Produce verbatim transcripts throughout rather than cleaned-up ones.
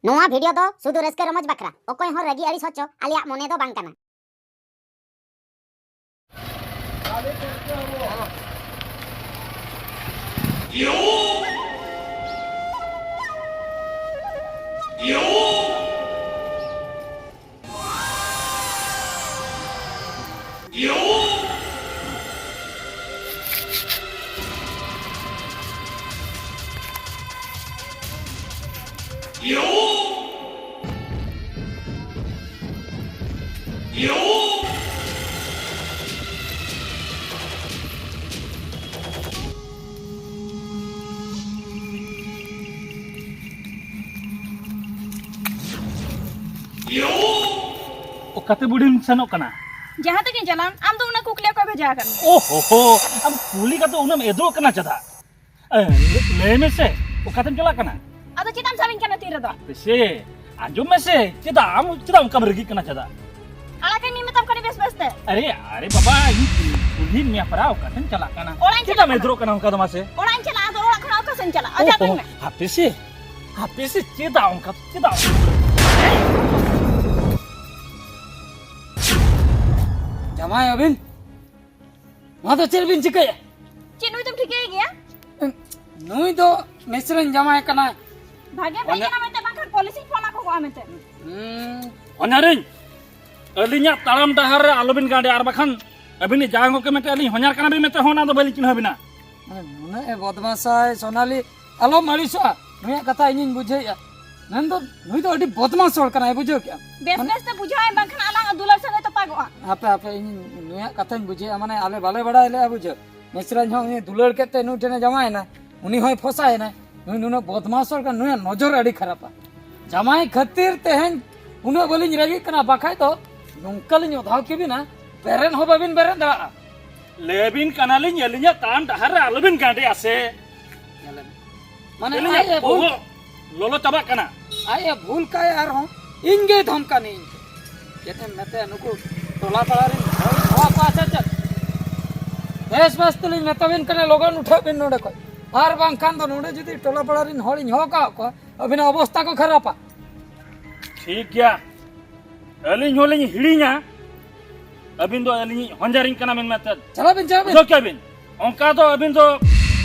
ᱱᱚᱣᱟ ᱵᱷᱤᱰᱤᱭᱳ ᱫᱚ ᱥᱩᱫᱷᱩ ᱨᱟᱹᱥᱠᱟᱹ ᱨᱚᱢᱚᱡᱽ ᱵᱟᱠᱷᱨᱟ, ᱚᱠᱚᱭ ᱦᱚᱸ ᱨᱟᱹᱜᱤ ᱟᱹᱲᱤᱥ ᱦᱚᱪᱚ ᱟᱞᱮᱭᱟᱜ ᱢᱚᱱᱮ ᱫᱚ ᱵᱟᱝ ᱠᱟᱱᱟ᱾ ᱚᱠᱟᱛᱮ ᱵᱩᱰᱷᱤᱢ ᱥᱮᱱᱚᱜ ᱠᱟᱱᱟ? ᱡᱟᱦᱟᱸ ᱛᱮᱜᱮᱧ ᱪᱟᱞᱟᱜ, ᱟᱢ ᱫᱚ ᱩᱱᱟᱹᱜ ᱠᱩᱠᱞᱤ ᱚᱠᱚᱭ ᱵᱷᱮᱡᱟ ᱟᱠᱟᱫ ᱢᱮᱭᱟ? ᱳ ᱦᱳ ᱦᱳ, ᱟᱢ ᱠᱩᱞᱤ ᱠᱟᱛᱮ ᱩᱱᱟᱹᱜ ᱮᱫᱽᱨᱚᱜ ᱠᱟᱱᱟ ᱪᱮᱫᱟᱜ? ᱮ, ᱞᱟᱹᱭ ᱢᱮᱥᱮ, ᱚᱠᱟᱛᱮᱢ ᱪᱟᱞᱟᱜ ᱠᱟᱱᱟ? ᱟᱫᱚ ᱪᱮᱫᱟᱜ ᱮᱢ ᱥᱟᱵᱤᱧ ᱠᱟᱱᱟ ᱛᱤ ᱨᱮᱫᱚ? ᱦᱟᱯᱮ ᱥᱮ, ᱟᱸᱡᱚᱢ ᱢᱮᱥᱮ, ᱪᱮᱫᱟᱜ ᱟᱢ, ᱪᱮᱫᱟᱜ ᱚᱱᱠᱟᱢ ᱨᱟᱹᱜᱤᱜ ᱠᱟᱱᱟ ᱪᱮᱫᱟᱜ? ᱟᱲᱟᱜ ᱠᱟᱹᱧ ᱢᱮ ᱢᱮᱛᱟᱢ ᱠᱟᱹᱱᱟᱹᱧ ᱵᱮᱥ ᱵᱮᱥ ᱛᱮ᱾ ᱟᱨᱮ, ᱟᱨᱮ ᱵᱟᱵᱟ, ᱤᱧ ᱠᱩᱞᱤᱭᱮᱫ ᱢᱮᱭᱟ ᱯᱟᱨᱟ, ᱚᱠᱟᱛᱮᱢ ᱪᱟᱞᱟᱜ ᱠᱟᱱᱟ? ᱚᱲᱟᱜ ᱤᱧ ᱪᱮᱫᱟᱜ ᱪᱟᱞᱟᱜ ᱮᱢ ᱠᱟᱱᱟ᱾ ᱮᱫᱽᱨᱚᱜ ᱠᱟᱱᱟ ᱚᱱᱠᱟ ᱫᱚ ᱢᱟᱥᱮ? ᱚᱲᱟᱜ ᱤᱧ ᱪᱟᱞᱟᱜᱼᱟ, ᱟᱫᱚ ᱚᱲᱟᱜ ᱠᱷᱚᱱᱟᱜ ᱚᱠᱟ ᱥᱮᱫ ᱤᱧ ᱪᱟᱞᱟᱜᱼᱟ? ᱚ, ᱟᱡᱟᱜ ᱚ, ᱢᱮ᱾ ᱦᱟᱯᱮ ᱥᱮ, ᱦᱟᱯᱮ ᱥᱮ, ᱪᱮᱫᱟᱜ ᱚᱱᱠᱟ, ᱪᱮᱫᱟᱜ ᱚᱱᱠᱟ? ᱡᱟᱢᱟᱭ ᱟᱹᱵᱤᱱ? ᱱᱚᱣᱟ ᱫᱚ ᱪᱮᱫ ᱵᱤᱱ ᱪᱤᱠᱟᱹᱭᱟ? ᱪᱮᱫ ᱱᱩᱭ ᱫᱚᱢ ᱴᱷᱤᱠᱟᱹᱭᱮ ᱜᱮᱭᱟ? ᱱᱩᱭ ᱫᱚ ᱢᱤᱥᱨᱟᱧ ᱡᱟᱶᱟᱭ ᱠᱟᱱᱟᱭ᱾ ᱵᱷᱟᱜᱮᱢ ᱦᱮᱡ ᱚᱱᱟ ᱠᱟᱱᱟ ᱢᱮᱱᱛᱮ, ᱵᱟᱝᱠᱷᱟᱱ ᱯᱩᱞᱤᱥᱤᱧ ᱯᱷᱳᱱ ᱟᱠᱚ ᱠᱚᱜᱼᱟ ᱢᱮᱱᱛᱮ᱾ ᱦᱩᱸ᱾ ᱦᱚᱧᱦᱟᱨᱤᱧ, ᱟᱹᱞᱤᱧᱟᱜ ᱛᱟᱲᱟᱢ ᱰᱟᱦᱟᱨ ᱨᱮ ᱟᱞᱚᱵᱤᱱ ᱜᱟᱸᱰᱮ, ᱟᱨ ᱵᱟᱠᱷᱟᱱ ᱟᱹᱵᱤᱱᱤᱡ ᱡᱟᱶᱟᱭ ᱜᱚᱢᱠᱮ ᱢᱮᱱᱛᱮ ᱟᱹᱞᱤᱧ ᱦᱚᱧᱦᱟᱨ ᱠᱟᱱᱟᱵᱤᱱ ᱢᱮᱱᱛᱮ ᱦᱚᱸ ᱚᱱᱟ ᱫᱚ ᱵᱟᱹᱞᱤᱧ ᱪᱤᱱᱦᱟᱹᱣ ᱵᱤᱱᱟ᱾ ᱢᱟᱱᱮ ᱱᱩᱱᱟᱹᱜ ᱮ ᱵᱚᱫᱢᱟᱥᱟᱭ, ᱥᱳᱱᱟᱞᱤ, ᱟᱞᱚᱢ ᱟᱹᱲᱤᱥᱚᱜᱼᱟ, ᱱᱩᱭᱟᱜ ᱠᱟᱛᱷᱟ ᱤᱧᱤᱧ ᱵᱩᱡᱷᱟᱹᱣᱮᱫᱼᱟ᱾ ᱢᱮᱱᱫᱚ ᱱᱩᱭ ᱫᱚ ᱟᱹᱰᱤ ᱵᱚᱫᱢᱟᱥ ᱦᱚᱲ ᱠᱟᱱᱟᱭ, ᱵᱩᱡᱷᱟᱹᱣ ᱠᱮᱜᱼᱟᱢ? ᱵᱮᱥ ᱢᱟᱱᱮ ᱵᱮᱥ ᱛᱮ ᱵᱩᱡᱷᱟᱹᱣ ᱮᱢ, ᱵᱟᱝᱠᱷᱟᱱ ᱟᱞᱟᱝ ᱫᱩᱞᱟᱹᱲ ᱥᱟᱹᱜᱟᱹᱭ ᱛᱚᱯᱟᱜᱚᱜᱼᱟ᱾ ᱦᱟᱯᱮ, ᱦᱟᱯᱮ, ᱤᱧ ᱱᱩᱭᱟᱜ ᱠᱟᱛᱷᱟᱧ ᱵᱩᱡᱷᱟᱹᱣᱮᱫᱼᱟ, ᱢᱟᱱᱮ ᱟᱞᱮ ᱵᱟᱞᱮ ᱵᱟᱲᱟᱭ ᱞᱮᱜᱼᱟ, ᱵᱩᱡᱷᱟᱹᱣ᱾ ᱢᱤᱥᱨᱟᱧ ᱦᱚᱸ ᱩᱱᱤ ᱫᱩᱞᱟᱹᱲ ᱠᱮᱫ ᱛᱮ ᱱᱩᱭ ᱴᱷᱮᱱᱮ ᱡᱟᱶᱟᱭᱮᱱᱟ, ᱩᱱᱤ ᱦᱚᱸᱭ ᱯᱷᱚᱥᱟᱭᱮᱱᱟ᱾ ᱱᱩᱭ ᱱᱩᱱᱟᱹᱜ ᱵᱚᱫᱢᱟᱥ ᱦᱚᱲ ᱠᱟᱱᱟ, ᱱᱩᱭᱟᱜ ᱱᱚᱡᱚᱨ ᱟᱹᱰᱤ ᱠᱷᱟᱨᱟᱯᱟ᱾ ᱡᱟᱢᱟᱭ ᱠᱷᱟᱹᱛᱤᱨ ᱛᱮᱦᱮᱧ ᱩᱱᱟᱹᱜ ᱵᱟᱹᱞᱤᱧ ᱨᱟᱹᱜᱤᱜ ᱠᱟᱱᱟ, ᱵᱟᱠᱷᱟᱡ ᱫᱚ ᱱᱚᱝᱠᱟ ᱞᱤᱧ ᱚᱫᱷᱟᱣ ᱠᱮᱵᱤᱱᱟ, ᱵᱮᱨᱮᱫ ᱦᱚᱸ ᱵᱟᱹᱵᱤᱱ ᱵᱮᱨᱮᱫ ᱫᱟᱲᱮᱭᱟᱜᱼᱟ᱾ ᱞᱟᱹᱭ ᱵᱤᱱ ᱠᱟᱱᱟᱞᱤᱧ, ᱟᱹᱞᱤᱧᱟᱜ ᱛᱟᱲᱟᱢ ᱰᱟᱦᱟᱨ ᱨᱮ ᱟᱞᱚᱵᱤᱱ ᱜᱟᱸᱰᱮᱭᱟ ᱥᱮ᱾ ᱧᱮᱞᱮᱢ᱾ ᱢᱟᱱᱮ ᱟᱹᱞᱤᱧᱟᱜ ᱟᱡ ᱮ ᱵᱷᱩᱞ, ᱵᱚᱦᱚᱜ ᱞᱚᱞᱚ ᱪᱟᱵᱟᱜ ᱠᱟᱱᱟ᱾ ᱟᱡ ᱮ ᱵᱷᱩᱞ ᱠᱟᱭ ᱟᱨᱦᱚᱸ ᱤᱧ ᱜᱮᱭ ᱫᱷᱚᱢᱠᱟᱱᱤᱧ᱾ ᱪᱮᱫ ᱮᱢ ᱢᱮᱛᱟᱭᱟ, ᱱᱩᱠᱩ ᱴᱚᱞᱟ ᱯᱟᱲᱟ ᱨᱤᱱ ᱦᱚᱲ ᱦᱚᱦᱚ ᱟᱠᱚᱣᱟ ᱥᱮ ᱪᱮᱫ? ᱵᱮᱥ ᱵᱮᱥ ᱛᱮᱞᱤᱧ ᱢᱮᱛᱟ ᱵᱤᱱ ᱠᱟᱱᱟ, ᱞᱚᱜᱚᱱ ᱩᱴᱷᱟᱹᱜ ᱵᱤᱱ ᱱᱚᱰᱮ ᱠᱷᱚᱱ᱾ ᱟᱨ ᱵᱟᱝᱠᱷᱟᱱ ᱫᱚ ᱱᱚᱰᱮ ᱡᱩᱫᱤ ᱴᱚᱞᱟ ᱯᱟᱲᱟ ᱨᱤᱱ ᱦᱚᱲᱤᱧ ᱦᱚᱦᱚ ᱠᱟᱜ ᱠᱚᱣᱟ, ᱟᱹᱵᱤᱱᱟᱜ ᱚᱵᱚᱥᱛᱟ ᱠᱚ ᱠᱷᱟᱨᱟᱯᱟ᱾ ᱴᱷᱤᱠ ᱜᱮᱭᱟ, ᱟᱹᱞᱤᱧ ᱦᱚᱸᱞᱤᱧ ᱦᱤᱲᱤᱧᱟ ᱟᱹᱵᱤᱱ ᱫᱚ ᱟᱹᱞᱤᱧᱤᱡ ᱦᱚᱧᱦᱟᱨᱤᱧ ᱠᱟᱱᱟ ᱢᱮᱱ ᱢᱮᱱᱛᱮ᱾ ᱪᱟᱞᱟᱜ ᱵᱤᱱ, ᱪᱟᱞᱟᱜ ᱵᱤᱱ᱾ ᱵᱩᱡᱷᱟᱹᱣ ᱠᱮᱜᱼᱟ ᱵᱤᱱ? ᱚᱱᱠᱟ ᱫᱚ ᱟᱹᱵᱤᱱ ᱫᱚ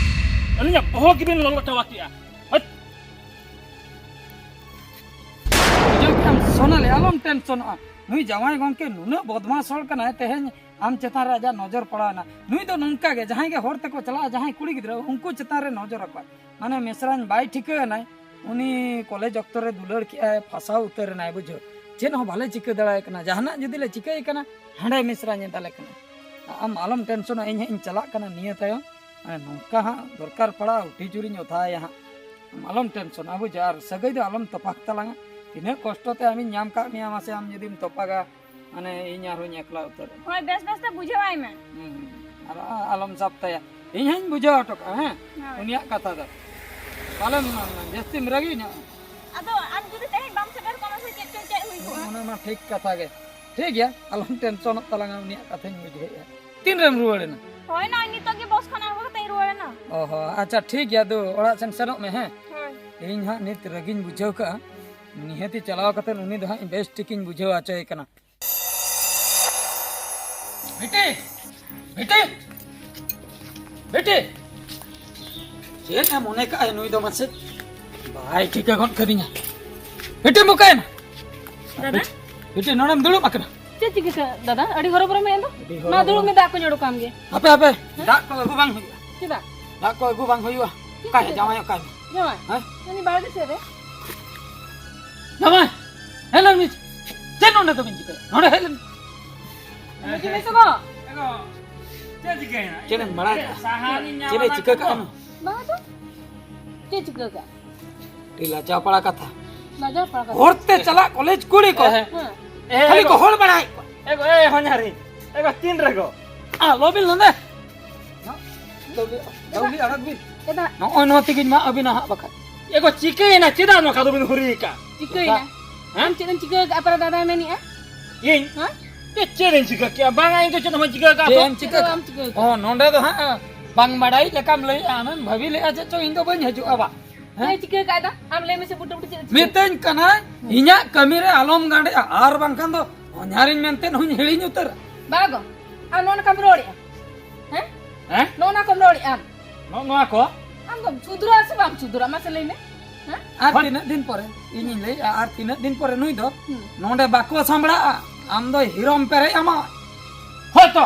ᱟᱹᱞᱤᱧᱟᱜ ᱵᱚᱦᱚᱜ ᱜᱮᱵᱤᱱ ᱞᱚᱞᱚ ᱪᱟᱵᱟ ᱠᱮᱜᱼᱟ᱾ ᱦᱟᱹᱴ! ᱵᱩᱡᱷᱟᱹᱣ ᱠᱮᱜᱼᱟᱢ ᱥᱳᱱᱟᱞᱤ, ᱟᱞᱚᱢ ᱴᱮᱱᱥᱚᱱᱚᱜᱼᱟ᱾ ᱱᱩᱭ ᱡᱟᱶᱟᱭ ᱜᱚᱝᱠᱮ ᱱᱩᱱᱟᱹᱜ ᱵᱚᱫᱢᱟᱥ ᱦᱚᱲ ᱠᱟᱱᱟᱭ, ᱛᱮᱦᱮᱧ ᱟᱢ ᱪᱮᱛᱟᱱ ᱨᱮ ᱟᱡᱟᱜ ᱱᱚᱡᱚᱨ ᱯᱟᱲᱟᱣ ᱮᱱᱟ᱾ ᱱᱩᱭ ᱫᱚ ᱱᱚᱝᱠᱟ ᱜᱮ, ᱡᱟᱦᱟᱸᱭ ᱜᱮ ᱦᱚᱨ ᱛᱮᱠᱚ ᱪᱟᱞᱟᱜᱼᱟ, ᱡᱟᱦᱟᱸᱭ ᱠᱩᱲᱤ ᱜᱤᱫᱽᱨᱟᱹ, ᱩᱱᱠᱩ ᱪᱮᱛᱟᱱ ᱨᱮ ᱱᱚᱡᱚᱨ ᱟᱠᱚᱣᱟᱭ᱾ ᱢᱟᱱᱮ ᱢᱮᱥᱨᱟᱧ ᱵᱟᱭ ᱴᱷᱤᱠᱟᱹ ᱮᱱᱟᱭ, ᱩᱱᱤ ᱠᱚᱞᱮᱡᱽ ᱚᱠᱛᱚ ᱨᱮ ᱫᱩᱞᱟᱹᱲ ᱠᱮᱜᱼᱟᱭ, ᱯᱷᱟᱥᱟᱣ ᱩᱛᱟᱹᱨ ᱮᱱᱟᱭ, ᱵᱩᱡᱷᱟᱹᱣ᱾ ᱪᱮᱫ ᱦᱚᱸ ᱵᱟᱞᱮ ᱪᱤᱠᱟᱹ ᱫᱟᱲᱮᱭᱟᱭ ᱠᱟᱱᱟ, ᱡᱟᱦᱟᱱᱟᱜ ᱡᱩᱫᱤ ᱞᱮ ᱪᱤᱠᱟᱹᱭ ᱠᱟᱱᱟ, ᱦᱟᱸᱰᱮ ᱢᱮᱥᱨᱟᱧ ᱮ ᱫᱟᱞᱮ ᱠᱟᱱᱟ᱾ ᱟᱢ ᱟᱞᱚᱢ ᱴᱮᱱᱥᱚᱱᱟ, ᱤᱧ ᱦᱟᱸᱜ ᱤᱧ ᱪᱟᱞᱟᱜ ᱠᱟᱱᱟ ᱱᱤᱭᱟᱹ ᱛᱟᱭᱚᱢ᱾ ᱢᱟᱱᱮ ᱱᱚᱝᱠᱟ ᱦᱟᱸᱜ ᱫᱚᱨᱠᱟᱨ ᱯᱟᱲᱟᱜᱼᱟ, ᱩᱴᱤ ᱪᱩᱨᱤᱧ ᱚᱛᱷᱟᱭᱟ ᱦᱟᱸᱜ᱾ ᱟᱢ ᱟᱞᱚᱢ ᱴᱮᱱᱥᱚᱱᱟ, ᱵᱩᱡᱷᱟᱹᱣ, ᱟᱨ ᱥᱟᱹᱜᱟᱹᱭ ᱫᱚ ᱟᱞᱚᱢ ᱛᱚᱯᱟᱜᱽ ᱛᱟᱞᱟᱝᱟ᱾ ᱛᱤᱱᱟᱹᱜ ᱠᱚᱥᱴᱚ ᱛᱮ ᱟᱢᱤᱧ ᱧᱟᱢ ᱠᱟᱜ ᱢᱮᱭᱟ, ᱢᱟᱥᱮ ᱟᱢ ᱡᱩᱫᱤᱢ ᱛᱚᱯᱟᱜᱟ, ᱢᱟᱱᱮ ᱤᱧ ᱟᱨᱦᱚᱸᱧ ᱮᱠᱞᱟ ᱩᱛᱟᱹᱨᱚᱜᱼᱟ᱾ ᱦᱳᱭ, ᱵᱮᱥ ᱵᱮᱥ ᱛᱮ ᱵᱩᱡᱷᱟᱹᱣᱟᱭ ᱢᱮ᱾ ᱦᱩᱸ, ᱟᱨ ᱟᱞᱚᱢ ᱥᱟᱯᱛᱟᱭᱟ, ᱤᱧ ᱦᱚᱸᱧ ᱵᱩᱡᱷᱟᱹᱣ ᱦᱚᱴᱚ ᱠᱟᱜᱼᱟ, ᱦᱮᱸ? ᱦᱳᱭ᱾ ᱩᱱᱤᱭᱟᱜ ᱠᱟᱛᱷᱟ ᱫᱚ ᱟᱞᱚᱢ ᱮᱢᱟᱢ ᱢᱟ, ᱡᱟᱹᱥᱛᱤᱢ ᱨᱟᱹᱜᱤᱧᱟ᱾ ᱟᱫᱚ ᱟᱢ ᱡᱩᱫᱤ ᱛᱮᱦᱮᱧ ᱵᱟᱢ ᱥᱮᱴᱮᱨ ᱠᱚᱜᱼᱟ, ᱢᱟᱥᱮ ᱪᱮᱫ ᱪᱚᱝ ᱪᱮᱫ ᱦᱩᱭ ᱠᱚᱜᱼᱟ? ᱚᱱᱟ ᱢᱟ ᱴᱷᱤᱠ ᱠᱟᱛᱷᱟ ᱜᱮ᱾ ᱴᱷᱤᱠ ᱜᱮᱭᱟ, ᱟᱞᱚᱢ ᱴᱮᱱᱥᱚᱱᱚᱜ ᱛᱟᱞᱟᱝᱟ, ᱩᱱᱤᱭᱟᱜ ᱠᱟᱛᱷᱟᱧ ᱵᱩᱡᱷᱟᱹᱣᱮᱫᱼᱟ᱾ ᱛᱤᱱ ᱨᱮᱢ ᱨᱩᱣᱟᱹᱲ ᱮᱱᱟ? ᱦᱳᱭ, ᱱᱚᱜᱼᱚᱭ ᱱᱤᱛᱚᱜ ᱜᱮ ᱵᱚᱥ ᱠᱷᱚᱱ ᱟᱬᱜᱚ ᱠᱟᱛᱮᱧ ᱨᱩᱣᱟᱹᱲ ᱮᱱᱟ᱾ ᱚ ᱦᱚᱸ, ᱟᱪᱪᱷᱟ, ᱴᱷᱤᱠ ᱜᱮᱭᱟ, ᱫᱩ, ᱚᱲᱟᱜ ᱥᱮᱱ ᱥᱮᱱᱚᱜ ᱢᱮ, ᱦᱮᱸ? ᱦᱳᱭ᱾ ᱤᱧ ᱦᱟᱸᱜ ᱱᱤᱛ ᱨᱟᱹᱜᱤᱧ ᱵᱩᱡᱷᱟᱹᱣ ᱠᱟᱜᱼᱟ, ᱱᱤᱦᱟᱹᱛᱤ ᱪᱟᱞᱟᱣ ᱠᱟᱛᱮ ᱩᱱᱤ ᱫᱚ ᱦᱟᱸᱜ ᱤᱧ ᱵᱮᱥ ᱴᱷᱤᱠᱤᱧ ᱵᱩᱡᱷᱟᱹᱣ ᱦᱚᱪᱚᱭᱮ ᱠᱟᱱᱟ᱾ ᱵᱤᱴᱤ! ᱵᱤᱴᱤ! ᱵᱤᱴᱤ! ᱪᱮᱫ ᱮ ᱢᱚᱱᱮ ᱠᱟᱜᱼᱟᱭ ᱱᱩᱭ ᱫᱚ ᱢᱟᱥᱮ? ᱵᱟᱭ ᱴᱷᱤᱠᱟᱹ ᱜᱚᱫ ᱠᱟᱫᱤᱧᱟ᱾ ᱵᱤᱴᱤ, ᱢᱚᱠᱟᱭᱮᱱᱟ? ᱫᱟᱫᱟ? ᱵᱤᱴᱤ, ᱵᱤᱴᱤ, ᱱᱚᱰᱮᱢ ᱫᱩᱲᱩᱵ ᱟᱠᱟᱱᱟ? ᱪᱮᱫ ᱪᱤᱠᱟᱹ ᱠᱟᱱᱟ ᱫᱟᱫᱟ? ᱟᱹᱰᱤ ᱦᱚᱨᱚᱵᱚᱨᱚ ᱢᱮᱱᱟᱜ ᱫᱚ᱾ ᱟᱹᱰᱤ ᱢᱟ ᱦᱚᱨᱚᱵᱚᱨᱚ᱾ ᱫᱩᱲᱩᱵ ᱢᱮ, ᱫᱟᱜ ᱠᱚᱧ ᱚᱰᱚᱠ ᱟᱢ ᱜᱮ᱾ ᱦᱟᱯᱮ, ᱦᱟᱯᱮ, ᱦᱮᱸ? ᱫᱟᱜ ᱠᱚ ᱟᱹᱜᱩ ᱵᱟᱝ ᱦᱩᱭᱩᱜᱼᱟ᱾ ᱪᱮᱫᱟᱜ? ᱫᱟᱜ ᱠᱚ ᱟᱹᱜᱩ ᱵᱟᱝ ᱦᱩᱭᱩᱜᱼᱟ᱾ ᱪᱮᱫ ᱚᱠᱟᱭ ᱪᱤᱠᱟᱹ ᱡᱟᱶᱟᱭ ᱠᱟᱱᱟ? ᱚᱠᱟᱭ? ᱡᱟᱶᱟᱭ? ᱦᱮᱸ? ᱩᱱᱤ ᱵᱟᱲᱜᱮ ᱥᱮᱫ ᱨᱮ᱾ ᱡᱟᱶᱟᱭ! ᱦᱮᱡ ᱞᱮᱱ ᱢᱮ᱾ ᱪᱮᱫ ᱱᱚᱰᱮ ᱫᱚᱵᱤᱱ ᱪᱤᱠᱟᱹᱭᱟ? ᱱᱚᱰᱮ ᱦᱮᱡ ᱞᱮᱱ ᱢᱮ᱾ ᱢᱩᱪᱤ ᱢᱮᱥᱮ ᱜᱚ᱾ ᱮᱜᱳ, ᱪᱮᱫ ᱪᱤᱠᱟᱹᱭᱮᱱᱟ? ᱪᱮᱫ ᱮᱢ ᱵᱟᱲᱟᱭ ᱠᱟᱜᱼᱟ? ᱥᱟᱦᱟᱱᱤᱧ ᱧᱟᱢ ᱪᱮᱫ ᱮ ᱟᱠᱟᱫ ᱪᱤᱠᱟᱹ ᱠᱟᱜᱼᱟ ᱠᱚ᱾ ᱱᱩᱭ? ᱵᱟᱝ ᱫᱚ᱾ ᱪᱮᱫ ᱪᱤᱠᱟᱹ ᱠᱟᱜᱼᱟ? ᱟᱹᱰᱤ ᱞᱟᱡᱟᱣ ᱯᱟᱲᱟ ᱠᱟᱛᱷᱟ᱾ ᱞᱟᱡᱟᱣ ᱯᱟᱲᱟ ᱠᱟᱛᱷᱟ᱾ ᱦᱚᱨ ᱛᱮ ᱪᱟᱞᱟᱜ ᱠᱚᱞᱮᱡᱽ ᱠᱩᱲᱤ ᱠᱚ ᱮᱦᱮ᱾ ᱦᱮᱸ᱾ ᱠᱷᱟᱹᱞᱤ ᱮᱜᱳ᱾ ᱠᱚ ᱦᱚᱲ ᱵᱟᱲᱟᱭᱮᱫ ᱠᱚᱣᱟ᱾ ᱮᱜᱳ, ᱮ ᱦᱚᱧᱦᱟᱨᱤᱧ᱾ ᱮᱜᱳ, ᱛᱤᱱ ᱨᱮᱜᱳ? ᱟᱞᱚ ᱵᱤᱱ ᱞᱟᱸᱫᱟ᱾ ᱪᱟᱣᱞᱮ, ᱪᱟᱣᱞᱮ ᱟᱲᱟᱜ ᱵᱤᱱ᱾ ᱪᱮᱫᱟᱜ? ᱱᱚᱜᱼᱚᱭ ᱱᱚᱣᱟ ᱛᱮᱜᱮᱧ ᱢᱟᱜ ᱟᱹᱵᱤᱱᱟ ᱦᱟᱸᱜ ᱵᱟᱠᱷᱟᱡ᱾ ᱮᱜᱳ, ᱪᱤᱠᱟᱹᱭᱮᱱᱟ? ᱪᱮᱫᱟᱜ ᱱᱚᱝᱠᱟ ᱫᱚᱵᱤᱱ ᱦᱩᱨᱤ ᱟᱠᱟᱫ? ᱪᱤᱠᱟᱹᱭᱮᱱᱟ? ᱦᱮᱸ? ᱟᱢ ᱪᱮᱫ ᱮᱢ ᱪᱤᱠᱟᱹ ᱟᱠᱟᱫᱼᱟ ᱯᱟᱨᱟ ᱫᱟᱫᱟᱭ ᱢᱮᱱᱮᱫᱼᱟ? ᱤᱧ? ᱦᱮᱸ? ᱮ, ᱪᱮᱫ ᱤᱧ ᱪᱤᱠᱟᱹ ᱠᱮᱜᱼᱟ? ᱵᱟᱝᱟ, ᱤᱧ ᱫᱚ ᱪᱮᱫ ᱦᱚᱸ ᱵᱟᱹᱧ ᱪᱤᱠᱟᱹ ᱟᱠᱟᱫ ᱪᱮᱫ ᱛᱚ᱾ ᱮᱢ ᱪᱤᱠᱟᱹ ᱪᱮᱫ ᱦᱚᱸ ᱠᱟᱜᱼᱟ? ᱵᱟᱢ ᱪᱤᱠᱟᱹ ᱟᱠᱟᱫ᱾ ᱚ, ᱱᱚᱸᱰᱮ ᱫᱚ ᱦᱟᱸᱜ ᱵᱟᱝ ᱵᱟᱲᱟᱭ ᱞᱮᱠᱟᱢ ᱞᱟᱹᱭᱮᱜᱼᱟ᱾ ᱟᱢᱮᱢ ᱵᱷᱟᱹᱵᱤ ᱞᱮᱜᱼᱟ ᱪᱮᱫ ᱪᱚᱝ ᱤᱧ ᱫᱚ ᱵᱟᱹᱧ ᱦᱤᱡᱩᱜᱼᱟ ᱵᱟ᱾ ᱦᱮᱸ? ᱪᱮᱫ ᱮ ᱪᱤᱠᱟᱹ ᱠᱟᱜ ᱫᱟ? ᱟᱢ ᱞᱟᱹᱭ ᱢᱮᱥᱮ, ᱵᱩᱴᱟᱹ ᱵᱩᱴᱤ ᱪᱮᱫ ᱮ ᱪᱤᱠᱟᱹ? ᱢᱤᱛᱟᱹᱧ ᱠᱟᱱᱟᱭ, ᱤᱧᱟᱹᱜ ᱠᱟᱹᱢᱤ ᱨᱮ ᱟᱞᱚᱢ ᱜᱟᱸᱰᱮᱜᱼᱟ, ᱟᱨ ᱵᱟᱝᱠᱷᱟᱱ ᱫᱚ ᱦᱚᱧᱦᱟᱨᱤᱧ ᱢᱮᱱᱛᱮ ᱦᱚᱧ ᱦᱤᱲᱤᱧ ᱩᱛᱟᱹᱨᱟ᱾ ᱵᱟᱵᱟ ᱜᱚ, ᱟᱢ ᱱᱚᱜᱼᱚ ᱱᱚᱝᱠᱟᱢ ᱨᱚᱲᱮᱜᱼᱟ, ᱦᱮᱸ? ᱦᱮᱸ? ᱱᱚᱜᱼᱚ ᱱᱚᱣᱟ ᱠᱚᱢ ᱨᱚᱲᱮᱜᱼᱟ ᱟᱢ᱾ ᱱᱚᱜᱼᱚ ᱱᱚᱣᱟ ᱠᱚ? ᱟᱢ ᱫᱚᱢ ᱥᱩᱫᱷᱨᱟᱹᱜᱼᱟ ᱥᱮ ᱵᱟᱢ ᱥᱩᱫᱷᱨᱟᱹᱜᱼᱟ, ᱢᱟᱥᱮ ᱞᱟᱹᱭ ᱢᱮ, ᱦᱮᱸ? ᱟᱨ ᱦᱳᱭ᱾ ᱛᱤᱱᱟᱹᱜ ᱫᱤᱱ ᱯᱚᱨᱮ, ᱤᱧᱤᱧ ᱞᱟᱹᱭᱮᱜᱼᱟ, ᱟᱨ ᱛᱤᱱᱟᱹᱜ ᱫᱤᱱ ᱯᱚᱨᱮ ᱱᱩᱭ ᱫᱚ ᱦᱩᱸ᱾ ᱱᱚᱰᱮ ᱵᱟᱠᱚ ᱥᱟᱢᱵᱲᱟᱜᱼᱟ? ᱟᱢ ᱫᱚ ᱦᱤᱨᱚᱢ ᱯᱮᱨᱮᱡ ᱟᱢᱟ᱾ ᱦᱳᱭ ᱛᱚ,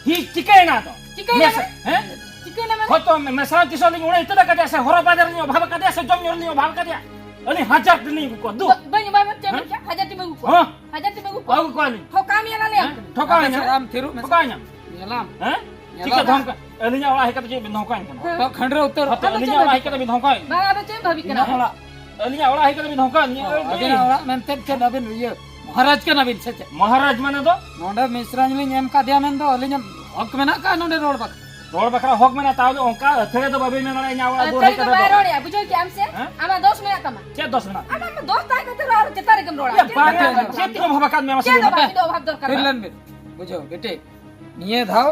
ᱦᱤ ᱪᱤᱠᱟᱹᱭᱮᱱᱟ ᱫᱚ? ᱪᱤᱠᱟᱹᱭᱮᱱᱟ ᱢᱮᱥ-, ᱢᱟᱱᱮ? ᱦᱮᱸ? ᱪᱤᱠᱟᱹᱭᱮᱱᱟ ᱢᱟᱱᱮ? ᱦᱳᱭ ᱛᱚ, ᱢᱮ-, ᱢᱮᱥᱨᱟ ᱛᱤᱥᱚᱜ ᱞᱤᱧ ᱚᱲᱮ ᱤᱛᱟᱹ ᱠᱟᱫᱮᱭᱟ ᱥᱮ ᱦᱚᱨᱚ ᱵᱟᱡᱟᱨ ᱞᱤᱧ ᱚᱵᱷᱟᱵ ᱠᱟᱫᱮᱭᱟ ᱥᱮ ᱡᱚᱢ ᱧᱩ ᱨᱤᱧ ᱚᱵᱷᱟᱵ ᱠᱟᱫᱮᱭᱟ? ᱟᱹᱞᱤᱧ ᱦᱟᱡᱟᱨ ᱴᱤ ᱞᱤᱧ ᱟᱹᱜᱩ ᱠᱚᱣᱟ, ᱫᱩ᱾ ᱵᱟ-, ᱵᱟᱹᱧ ᱚᱵᱷᱟᱵ ᱪᱮᱫ ᱮᱢ ᱦᱮᱸ? ᱢᱮᱱ ᱠᱮᱫᱟ? ᱦᱟᱡᱟᱨ ᱴᱤ ᱮᱢ ᱟᱹᱜᱩ ᱠᱚᱣᱟ? ᱦᱚᱸ᱾ ᱦᱟᱡᱟᱨ ᱴᱤ ᱮᱢ ᱟᱹᱜᱩ ᱠᱚᱣᱟ? ᱟᱹᱜᱩ ᱠᱚᱣᱟᱞᱤᱧ᱾ ᱴᱷᱚᱠᱟᱣ ᱢᱮᱭᱟ ᱱᱟᱞᱮ ᱟᱢ ᱦᱮᱸ? ᱠᱟᱱᱟ᱾ ᱴᱷᱚᱠᱟᱣ ᱟᱯᱮ ᱧᱟᱢ᱾ ᱥᱮᱫ ᱟᱢ ᱛᱷᱤᱨᱚᱜ ᱢᱮᱥᱮ᱾ ᱴᱷᱚᱠᱟᱣ ᱧᱟᱢ᱾ ᱦᱮᱸ? ᱧᱮᱞᱚᱜ ᱪᱤᱠᱟᱹ ᱠᱟᱱᱟ᱾ ᱫᱷᱚᱢᱠᱟ-, ᱟᱹᱞᱤᱧᱟᱜ ᱚᱲᱟᱜ ᱦᱮᱡ ᱠᱟᱛᱮ ᱪᱮᱫ ᱵᱤᱱ ᱫᱷᱚᱢᱠᱟᱣᱤᱧ ᱠᱟᱱᱟ? ᱦᱮᱸ᱾ ᱛᱚ ᱠᱷᱟᱹᱱᱰᱨᱟᱹᱣ ᱩᱛᱟᱹᱨ ᱟᱫᱚ ᱟᱹᱞᱤᱧᱟᱜ ᱪᱮᱫ ᱚᱲᱟᱜ ᱦᱮᱡ ᱠᱟᱛᱮ ᱵᱤᱱ ᱫᱷᱚᱢᱠᱟᱣᱤᱧ ᱠᱟᱱᱟ? ᱵᱟᱝ, ᱟᱫᱚ ᱪᱮᱫ ᱮᱢ ᱵᱷᱟᱹᱵᱤᱜ ᱠᱟᱱᱟ? ᱤᱧᱟᱹᱜ ᱚᱲᱟᱜ᱾ ᱟᱹᱞᱤᱧᱟᱜ ᱚᱲᱟᱜ ᱦᱮᱡ ᱠᱟᱛᱮ ᱵᱤᱱ ᱫᱷᱚᱢᱠᱟᱣᱤᱧ ᱠᱟᱱᱟ? ᱚ, ᱟᱹᱞᱤᱧ ᱟᱹᱵᱤᱱᱟᱜ ᱚᱲᱟᱜ ᱢᱮᱱᱛᱮ ᱪᱮᱫ ᱟᱹᱵᱤᱱ ᱤᱭᱟᱹ ᱢᱚᱦᱟᱨᱟᱡᱽ ᱠᱟᱱᱟ ᱵᱤᱱ ᱥᱮ ᱪᱮᱫ? ᱢᱚᱦᱟᱨᱟᱡᱽ ᱢᱟᱱᱮ ᱫᱚ? ᱱᱚᱰᱮ ᱢᱤᱥᱨᱟᱧ ᱞᱤᱧ ᱮᱢ ᱠᱟᱫᱮᱭᱟ ᱢᱮᱱᱫᱚ ᱟᱹᱞᱤᱧᱟᱜ ᱦᱚᱠ ᱢᱮᱱᱟᱜ ᱠᱟᱜᱼᱟ ᱱᱚᱰᱮ ᱨᱚᱲ ᱵᱟᱠᱷᱨᱟ? ᱨᱚᱲ ᱵᱟᱠᱷᱨᱟ ᱦᱚᱠ ᱢᱮᱱᱟᱜ, ᱛᱟᱦᱚᱞᱮ ᱚᱱᱠᱟ ᱟᱹᱛᱷᱟᱹᱲᱤ ᱫᱚ ᱵᱟᱹᱵᱤᱱ ᱢᱮᱱ ᱫᱟᱲᱮᱭᱟᱜᱼᱟ, ᱤᱧᱟᱹᱜ ᱚᱲᱟᱜ ᱫᱩᱣᱟᱹᱨ ᱦᱮᱡ ᱟᱹᱛᱷᱟᱹᱲᱤ ᱫᱚ ᱠᱟᱛᱮ ᱵᱟᱭ ᱫᱚ᱾ ᱨᱚᱲᱮᱜᱼᱟ, ᱵᱩᱡᱷᱟᱹᱣ ᱠᱮᱜᱼᱟᱢ ᱥᱮ? ᱦᱮᱸ? ᱟᱢᱟᱜ ᱫᱚᱥ ᱢᱮᱱᱟᱜ ᱛᱟᱢᱟ᱾ ᱪᱮᱫ ᱫᱚᱥ ᱢᱮᱱᱟᱜ? ᱟᱢᱟᱜ ᱢᱟ ᱫᱚᱥ ᱛᱟᱦᱮᱸ ᱠᱟᱛᱮ ᱨᱮᱦᱚᱸ ᱟᱨ ᱪᱮᱛᱟᱱ ᱨᱮᱜᱮᱢ ᱨᱚᱲᱟ᱾ ᱮᱭᱟ, ᱪᱮᱫ ᱵᱟᱝᱟ, ᱵᱟᱝᱟ, ᱪᱮᱫ ᱵᱟᱝᱟ᱾ ᱠᱚ ᱵᱷᱟᱵᱟ ᱠᱟᱫ ᱢᱮᱭᱟ ᱢᱟᱥᱮ ᱪᱮᱫ ᱞᱟᱹᱭ ᱦᱚᱸ ᱢᱮ? ᱵᱟᱝ, ᱤᱧ ᱫᱚ ᱚᱵᱷᱟᱵ ᱫᱚᱨᱠᱟᱨ ᱛᱷᱤᱨ ᱵᱟᱝ᱾ ᱞᱮᱱ ᱵᱤᱱ᱾ ᱵᱩᱡᱷᱟᱹᱣ, ᱵᱤᱴᱤ᱾ ᱱᱤᱭᱟᱹ ᱫᱷᱟᱣ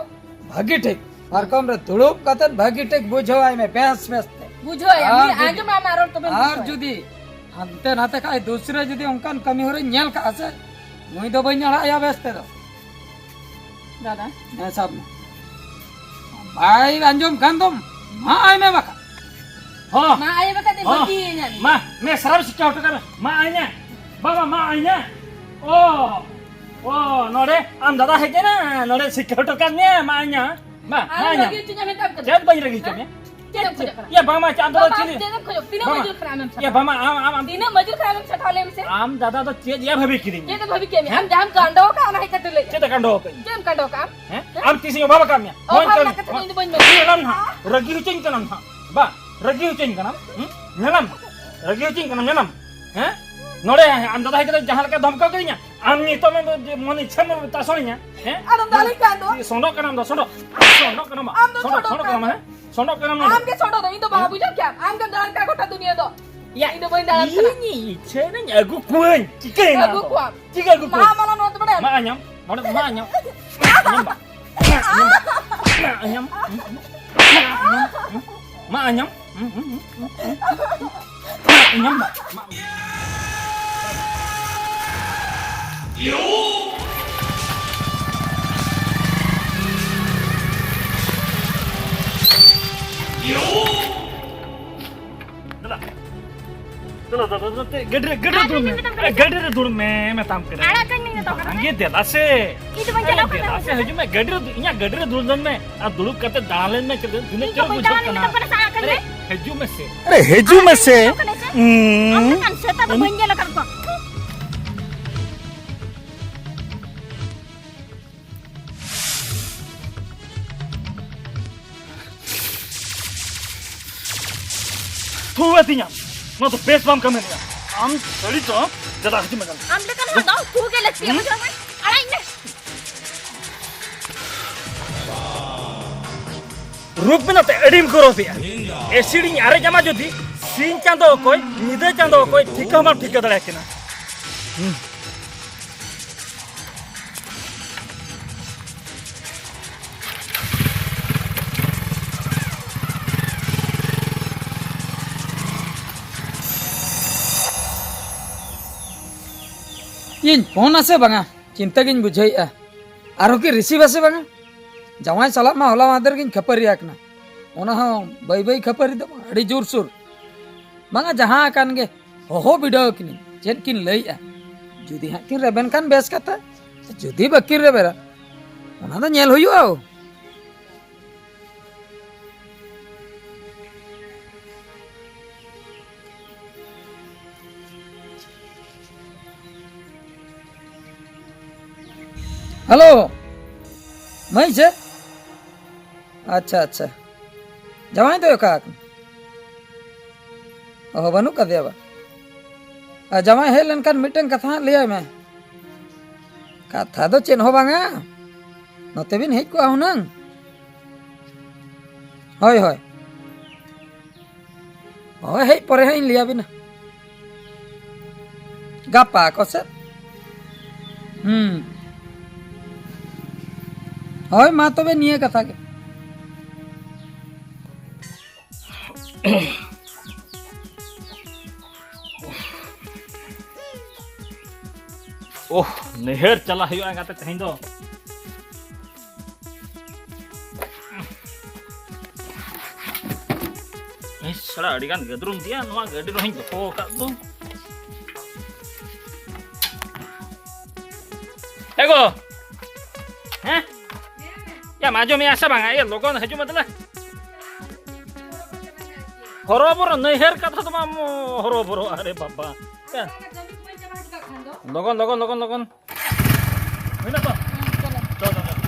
ᱵᱷᱟᱹᱜᱤ ᱴᱷᱤᱠ ᱯᱟᱨᱠᱚᱢ ᱨᱮ ᱫᱩᱲᱩᱵ ᱠᱟᱛᱮ ᱵᱷᱟᱹᱜᱤ ᱴᱷᱤᱠ ᱵᱩᱡᱷᱟᱹᱣᱟᱭ ᱢᱮ, ᱵᱮᱥ ᱵᱮᱥ ᱛᱮ᱾ ᱵᱩᱡᱷᱟᱹᱣᱟᱭᱟ, ᱟᱨ ᱩᱱᱤ ᱡᱩᱫᱤ, ᱟᱸᱡᱚᱢᱟ ᱟᱢᱟᱜ ᱨᱚᱲ ᱛᱚᱵᱮᱢ ᱟᱨ ᱵᱩᱡᱷᱟᱹᱣᱟ᱾ ᱡᱩᱫᱤ ᱦᱟᱱᱛᱮ ᱱᱟᱛᱮ ᱠᱷᱟᱡ ᱫᱩᱥᱨᱟᱹ ᱡᱩᱫᱤ ᱚᱱᱠᱟᱱ ᱠᱟᱹᱢᱤ ᱦᱚᱨᱟᱧ ᱧᱮᱞ ᱠᱟᱜᱼᱟ ᱥᱮ, ᱱᱩᱭ ᱫᱚ ᱵᱟᱹᱧ ᱟᱲᱟᱜ ᱮᱭᱟ ᱵᱮᱥ ᱛᱮᱫᱚ᱾ ᱫᱟᱫᱟ᱾ ᱦᱮᱸ, ᱥᱟᱵ ᱢᱮ᱾ ᱵᱟᱭ ᱟᱸᱡᱚᱢ ᱠᱷᱟᱱ ᱫᱚ ᱢᱟ ᱟᱭ ᱢᱮ ᱵᱟᱠᱷᱟᱱ᱾ ᱦᱚᱸ᱾ ᱢᱟ ᱟᱭ ᱵᱟᱠᱷᱟᱡ ᱫᱚ ᱦᱚᱸ᱾ ᱵᱟᱹᱜᱤᱭᱟᱹᱧ ᱟᱹᱞᱤᱧ᱾ ᱢᱟ, ᱢᱮ, ᱥᱟᱨᱟᱢ ᱥᱤᱠᱷᱟᱹᱣ ᱦᱚᱴᱚ ᱠᱟᱜ ᱢᱮ᱾ ᱢᱟ ᱟᱭ ᱢᱮ᱾ ᱵᱟᱵᱟ, ᱢᱟ ᱟᱭ ᱢᱮ᱾ ᱚ, ᱚ, ᱱᱚᱰᱮ ᱟᱢ ᱫᱟᱫᱟ ᱦᱮᱡ ᱮᱱᱟ, ᱱᱚᱰᱮ ᱥᱤᱠᱷᱟᱹᱣ ᱦᱚᱴᱚ ᱠᱟᱜ ᱢᱮᱭᱟ, ᱢᱟ ᱟᱭ ᱢᱮ᱾ ᱢᱟ, ᱟᱨ ᱢᱟ ᱟᱭ ᱢᱮ᱾ ᱵᱟᱹᱜᱤ ᱦᱚᱪᱚᱧᱟ ᱢᱮᱛᱟᱢ ᱠᱟᱱᱟ᱾ ᱪᱮᱫ ᱵᱟᱹᱧ ᱨᱟᱹᱜᱤ ᱦᱚᱪᱚ ᱢᱮᱭᱟ? ᱪᱮᱫ ᱮᱢ ᱪᱮᱫ? ᱠᱷᱚᱡᱚᱜ ᱠᱟᱱᱟ? ᱭᱟ, ᱵᱟᱝ ᱢᱟ, ᱪᱮᱫ ᱟᱢ ᱫᱟᱫᱟ ᱵᱟᱵᱟ, ᱪᱮᱫ? ᱪᱮᱫ ᱮᱢ ᱠᱷᱚᱡᱚᱜ? ᱛᱤᱱᱟᱹᱜ ᱵᱟᱝ ᱢᱟ᱾ ᱢᱚᱡᱩᱨ ᱠᱷᱟᱱᱟ ᱟᱢᱮᱢ ᱥᱟᱴᱷᱟᱣ ᱞᱮᱭᱟ ᱢᱮᱥᱮ? ᱭᱟ, ᱵᱟᱝ ᱢᱟ, ᱟᱢ, ᱟᱢ, ᱟᱢ ᱛᱤᱱᱟᱹᱜ ᱢᱚᱡᱩᱨ ᱠᱷᱟᱱᱟ ᱟᱢᱮᱢ ᱥᱟᱴᱷᱟᱣ ᱞᱮᱭᱟ ᱢᱮᱥᱮ? ᱟᱢ ᱫᱟᱫᱟ ᱫᱚ ᱪᱮᱫ ᱭᱟ ᱵᱷᱟᱵᱤ ᱠᱤᱫᱤᱧ? ᱪᱮᱫ ᱮ ᱵᱷᱟᱵᱤ ᱠᱮᱫ ᱢᱮᱭᱟ? ᱦᱮᱸ? ᱟᱢ ᱡᱟᱦᱟᱸᱢ ᱠᱟᱸᱰᱚ ᱟᱠᱟᱫ, ᱚᱱᱟ ᱦᱮᱡ ᱠᱟᱛᱮ ᱞᱟᱹᱭ ᱪᱮᱫ ᱮ ᱠᱟᱸᱰᱚ ᱟᱠᱟᱫ? ᱪᱮᱫ ᱮᱢ ᱠᱟᱸᱰᱚ ᱟᱠᱟᱫ ᱟᱢ? ᱦᱮᱸ? ᱦᱮᱸ? ᱟᱢ ᱛᱤᱥ ᱤᱧ ᱚᱵᱷᱟᱵ ᱟᱠᱟᱫ ᱢᱮᱭᱟ? ᱚᱵᱷᱟᱵ ᱦᱳᱭ, ᱨᱮᱱᱟᱜ ᱠᱟᱛᱷᱟ ᱫᱚ ᱤᱧ ᱫᱚ ᱵᱟᱹᱧ ᱢᱮᱱ᱾ ᱧᱮᱞᱟᱢ ᱱᱟᱦᱟᱜ, ᱨᱟᱹᱜᱤ ᱦᱚᱪᱚᱧ ᱠᱟᱱᱟᱢ ᱱᱟᱦᱟᱜ᱾ ᱵᱟ, ᱨᱟᱹᱜᱤ ᱦᱚᱪᱚᱧ ᱠᱟᱱᱟᱢ? ᱦᱩᱸ? ᱧᱮᱞᱟᱢ? ᱨᱟᱹᱜᱤ ᱦᱚᱪᱚᱧ ᱠᱟᱱᱟᱢ, ᱧᱮᱞᱟᱢ? ᱦᱮᱸ? ᱱᱚᱰᱮ ᱟᱢ ᱫᱟᱫᱟ ᱦᱮᱡ ᱠᱟᱛᱮ ᱡᱟᱦᱟᱸ ᱞᱮᱠᱟ ᱫᱷᱚᱢᱠᱟᱣ ᱠᱤᱫᱤᱧᱟ, ᱟᱢ ᱱᱤᱛᱚᱜ ᱢᱮᱱ ᱫᱚ ᱡᱮ ᱢᱚᱱ ᱤᱪᱪᱷᱟᱹᱢ ᱛᱟᱥᱚᱱᱤᱧᱟ, ᱦᱮᱸ? ᱟᱫᱚᱢ ᱫᱟᱞᱤᱧ ᱠᱷᱟᱱ ᱫᱚ? ᱥᱚᱸᱰᱚᱜ ᱠᱟᱱᱟᱢ ᱫᱚ, ᱥᱚᱸᱰᱚᱜ᱾ ᱥᱚᱸᱰᱚᱜ ᱠᱟᱱᱟᱢ, ᱟᱢ ᱫᱚ ᱥᱚᱸᱰᱚᱜ, ᱥᱚᱸᱰᱚᱜ ᱥᱚᱸᱰᱚᱜ ᱠᱟᱱᱟᱢ, ᱠᱟᱱ᱾ ᱦᱮᱸ? ᱥᱚᱸᱰᱚᱜ ᱠᱟᱱᱟᱢ ᱱᱚᱰᱮ᱾ ᱟᱢ ᱜᱮ ᱥᱚᱸᱰᱚᱜ ᱫᱚ, ᱤᱧ ᱫᱚ ᱵᱟᱝ, ᱦᱮᱸ? ᱵᱩᱡᱷᱟᱹᱣ ᱠᱮᱜᱼᱟᱢ? ᱟᱢ ᱜᱮᱢ ᱫᱟᱬᱟᱱ ᱠᱟᱱᱟ ᱜᱚᱴᱟ ᱫᱩᱱᱤᱭᱟᱹ ᱫᱚ᱾ ᱭᱟ, ᱤᱧ ᱫᱚ ᱵᱟᱹᱧ ᱫᱟᱬᱟᱱ ᱠᱟᱱᱟ᱾ ᱤᱧᱤᱧ ᱤᱪᱪᱷᱟᱹᱭᱮᱱᱟᱹᱧ, ᱟᱹᱜᱩ ᱠᱚᱣᱟᱹᱧ, ᱪᱤᱠᱟᱹᱭᱮᱱᱟ ᱟᱹᱜᱩ ᱟᱫᱚ? ᱠᱚᱣᱟᱢ᱾ ᱪᱤᱠᱟᱹ ᱟᱹᱜᱩ ᱢᱟ, ᱠᱚᱣᱟᱹᱧ? ᱢᱟ, ᱱᱚᱣᱟ ᱫᱚ ᱵᱟᱲᱟᱭᱟᱢ? ᱢᱟ ᱟᱧᱟᱢ, ᱱᱚᱰᱮ ᱢᱟ ᱟᱧᱟᱢ᱾ ᱢᱟ ᱟᱧᱟᱢ, ᱢᱟ ᱟᱧᱟᱢ, ᱢᱟ ᱟᱧᱟᱢ, ᱢᱟ ᱟᱧᱟᱢ᱾ ᱦᱩᱸ, ᱦᱩᱸ, ᱦᱩᱸ, ᱦᱩᱸ, ᱦᱩᱸ᱾ ᱤᱧᱟᱹᱜ ᱢᱟ, ᱢᱟ᱾ ᱫᱮᱞᱟ᱾ ᱫᱮᱞᱟ, ᱫᱮᱞᱟ, ᱫᱮᱞᱟ, ᱫᱮᱞᱟ, ᱜᱟᱹᱰᱤ ᱨᱮ, ᱜᱟᱹᱰᱤ ᱨᱮ ᱫᱩᱲᱩᱵ ᱢᱮ᱾ ᱮ, ᱜᱟᱹᱰᱤ ᱨᱮ ᱫᱩᱲᱩᱵ ᱢᱮ, ᱢᱮᱛᱟᱢ ᱠᱟᱱᱟ᱾ ᱟᱲᱟᱜ ᱠᱟᱹᱧ ᱢᱮ, ᱢᱮᱛᱟᱢ ᱠᱟᱱᱟ᱾ ᱵᱟᱝᱜᱮ, ᱫᱮᱞᱟ ᱥᱮ᱾ ᱤᱧ ᱫᱚ ᱵᱟᱹᱧ ᱪᱟᱞᱟᱜ ᱠᱟᱱᱟ᱾ ᱫᱮᱞᱟ ᱥᱮ, ᱦᱤᱡᱩᱜ ᱢᱮ, ᱜᱟᱹᱰᱤ ᱨᱮ, ᱤᱧᱟᱹᱜ ᱜᱟᱹᱰᱤ ᱨᱮ ᱫᱩᱲᱩᱵ ᱞᱮᱱ ᱢᱮ᱾ ᱟᱨ ᱫᱩᱲᱩᱵ ᱠᱟᱛᱮ ᱫᱟᱬᱟ ᱞᱮᱱ ᱢᱮ, ᱪᱮᱫ ᱛᱤᱱᱟᱹᱜ ᱤᱧ ᱪᱚᱨᱚᱠ ᱫᱚ ᱵᱟᱹᱧ ᱵᱩᱡᱷᱟᱹᱜ ᱫᱟᱬᱟᱱ ᱠᱟᱱᱟ᱾ ᱢᱮᱛᱟᱢ ᱠᱟᱱᱟ, ᱥᱟᱦᱟ ᱠᱟᱹᱧ ᱟᱨᱮ, ᱢᱮ᱾ ᱦᱤᱡᱩᱜ ᱢᱮ ᱥᱮ᱾ ᱟᱨᱮ, ᱦᱤᱡᱩᱜ ᱢᱮ ᱥᱮ᱾ ᱟᱢ ᱞᱮᱠᱟᱱ ᱥᱮᱛᱟ ᱫᱚ ᱵᱟᱹᱧ ᱧᱮᱞ ᱟᱠᱟᱫ ᱠᱚᱣᱟ᱾ ᱛᱷᱩ ᱟᱹᱛᱤᱧᱟᱢ᱾ ᱱᱚᱣᱟ ᱫᱚ ᱵᱮᱥ ᱵᱟᱢ ᱠᱟᱹᱢᱤ ᱞᱮᱫᱟ᱾ ᱟᱢ ᱥᱟᱹᱨᱤ ᱫᱚ ᱪᱮᱫᱟᱜ ᱦᱤᱡᱩᱜ ᱢᱮ ᱠᱟᱱᱟ? ᱟᱢ ᱞᱮᱠᱟᱱ ᱦᱚᱲ ᱫᱚ ᱛᱷᱩ ᱜᱮ ᱞᱟᱹᱠᱛᱤᱭᱟ, ᱦᱩᱸ? ᱵᱩᱡᱷᱟᱹᱣ ᱢᱮ᱾ ᱟᱲᱟᱜ ᱤᱧ ᱢᱮ᱾ ᱨᱩᱯ ᱢᱮᱱᱟᱜ ᱛᱮ ᱟᱹᱰᱤᱢ ᱜᱚᱨᱚᱵᱮᱜᱼᱟ᱾ ᱮᱥᱤᱰ ᱤᱧ ᱟᱨᱮᱡ ᱟᱢᱟ ᱡᱩᱫᱤ, ᱥᱤᱧ ᱪᱟᱸᱫᱚ ᱚᱠᱚᱭ, ᱧᱤᱫᱟᱹ ᱪᱟᱸᱫᱚ ᱚᱠᱚᱭ, ᱴᱷᱤᱠᱟᱹ ᱦᱚᱸ ᱵᱟᱢ ᱴᱷᱤᱠᱟᱹ ᱫᱟᱲᱮᱭᱟᱠᱤᱱᱟ᱾ ᱦᱩᱸ᱾ ᱤᱧ ᱯᱷᱳᱱᱟ ᱥᱮ ᱵᱟᱝᱟ, ᱪᱤᱱᱛᱟᱹ ᱜᱤᱧ ᱵᱩᱡᱷᱟᱹᱣᱮᱫᱼᱟ᱾ ᱟᱨᱦᱚᱸ ᱠᱤ ᱨᱤᱥᱤᱵᱷᱟ ᱥᱮ ᱵᱟᱝᱟ? ᱡᱟᱶᱟᱭ ᱥᱟᱞᱟᱜ ᱢᱟ ᱦᱚᱞᱟ ᱢᱟᱦᱫᱮᱨ ᱜᱤᱧ ᱠᱷᱟᱹᱯᱟᱹᱨᱤ ᱟᱠᱟᱱᱟ᱾ ᱚᱱᱟ ᱦᱚᱸ ᱵᱟᱹᱭ ᱵᱟᱹᱭ ᱠᱷᱟᱹᱯᱟᱹᱨᱤ ᱫᱚ ᱵᱟᱝ, ᱟᱹᱰᱤ ᱡᱳᱨᱥᱳᱨ᱾ ᱵᱟᱝᱟ, ᱡᱟᱦᱟᱸ ᱟᱠᱟᱱ ᱜᱮ, ᱦᱚᱦᱚ ᱵᱤᱰᱟᱹᱣ ᱟᱹᱠᱤᱱᱟᱹᱧ, ᱪᱮᱫ ᱠᱤᱱ ᱞᱟᱹᱭᱮᱜᱼᱟ᱾ ᱡᱩᱫᱤ ᱦᱟᱸᱜ ᱠᱤᱱ ᱨᱮᱵᱮᱱ ᱠᱷᱟᱱ ᱵᱮᱥ ᱠᱟᱛᱷᱟ, ᱡᱩᱫᱤ ᱵᱟᱹᱠᱤᱱ ᱨᱮᱵᱮᱱᱟ, ᱚᱱᱟ ᱫᱚ ᱧᱮᱞ ᱦᱩᱭᱩᱜᱼᱟ᱾ ᱦᱮᱞᱳ, ᱢᱟᱹᱭ ᱥᱮ? ᱟᱪᱪᱷᱟ, ᱟᱪᱪᱷᱟ᱾ ᱡᱟᱶᱟᱭ ᱫᱚᱭ ᱚᱠᱟ ᱟᱠᱟᱱᱟ? ᱚ, ᱵᱟᱹᱱᱩᱜ ᱠᱟᱫᱮᱭᱟ ᱵᱟ? ᱟᱨ ᱡᱟᱶᱟᱭ ᱦᱮᱡ ᱞᱮᱱᱠᱷᱟᱱ ᱢᱤᱫᱴᱟᱝ ᱠᱟᱛᱷᱟ ᱦᱟᱸᱜ ᱞᱟᱹᱭᱟᱭ ᱢᱮ᱾ ᱠᱟᱛᱷᱟ ᱫᱚ ᱪᱮᱫ ᱦᱚᱸ ᱵᱟᱝᱟ, ᱱᱚᱛᱮ ᱵᱤᱱ ᱦᱮᱡ ᱠᱚᱜᱼᱟ ᱦᱩᱱᱟᱹᱝ᱾ ᱦᱳᱭ, ᱦᱳᱭ᱾ ᱦᱳᱭ, ᱦᱮᱡ ᱯᱚᱨᱮ ᱦᱟᱸᱜ ᱤᱧ ᱞᱟᱹᱭᱟᱵᱤᱱᱟ᱾ ᱜᱟᱯᱟ ᱠᱚᱥᱮᱫ᱾ ᱦᱩᱸ᱾ ᱦᱳᱭ, ᱢᱟ ᱛᱚᱵᱮ ᱱᱤᱭᱟᱹ ᱠᱟᱛᱷᱟ ᱜᱮ᱾ ᱳᱦ, ᱱᱟᱹᱭᱦᱟᱹᱨ ᱪᱟᱞᱟᱜ ᱦᱩᱭᱩᱜᱼᱟ ᱜᱟᱛᱮ ᱛᱮᱦᱮᱧ ᱫᱚ᱾ ᱤᱥ, ᱥᱟᱞᱟ, ᱟᱹᱰᱤ ᱜᱟᱱ ᱜᱟᱹᱫᱽᱨᱩᱢ ᱜᱮᱭᱟ, ᱱᱚᱣᱟ ᱜᱟᱹᱰᱤ ᱨᱮᱦᱚᱸᱧ ᱫᱚᱦᱚ ᱟᱠᱟᱫ ᱫᱚ᱾ ᱮ ᱜᱚ! ᱦᱮᱸ? ᱭᱟᱢ ᱟᱸᱡᱚᱢᱮᱜᱼᱟ ᱥᱮ ᱵᱟᱝᱟ? ᱮ, ᱞᱚᱜᱚᱱ ᱦᱤᱡᱩᱜ ᱢᱮ ᱫᱮᱞᱟ᱾ ᱦᱚᱨᱚᱵᱚᱨᱚ, ᱱᱟᱹᱭᱦᱟᱹᱨ ᱠᱟᱛᱷᱟ ᱫᱚ ᱵᱟᱢ ᱦᱚᱨᱚᱵᱚᱨᱚᱜᱼᱟ, ᱟᱨᱮ ᱵᱟᱵᱟ᱾ ᱞᱚᱜᱚᱱ, ᱞᱚᱜᱚᱱ, ᱞᱚᱜᱚᱱ, ᱞᱚᱜᱚᱱ᱾ ᱦᱩᱭᱱᱟ ᱛᱚ? ᱦᱮᱸ, ᱪᱚᱞᱚ᱾ ᱪᱚᱞᱚ, ᱪᱚᱞᱚ᱾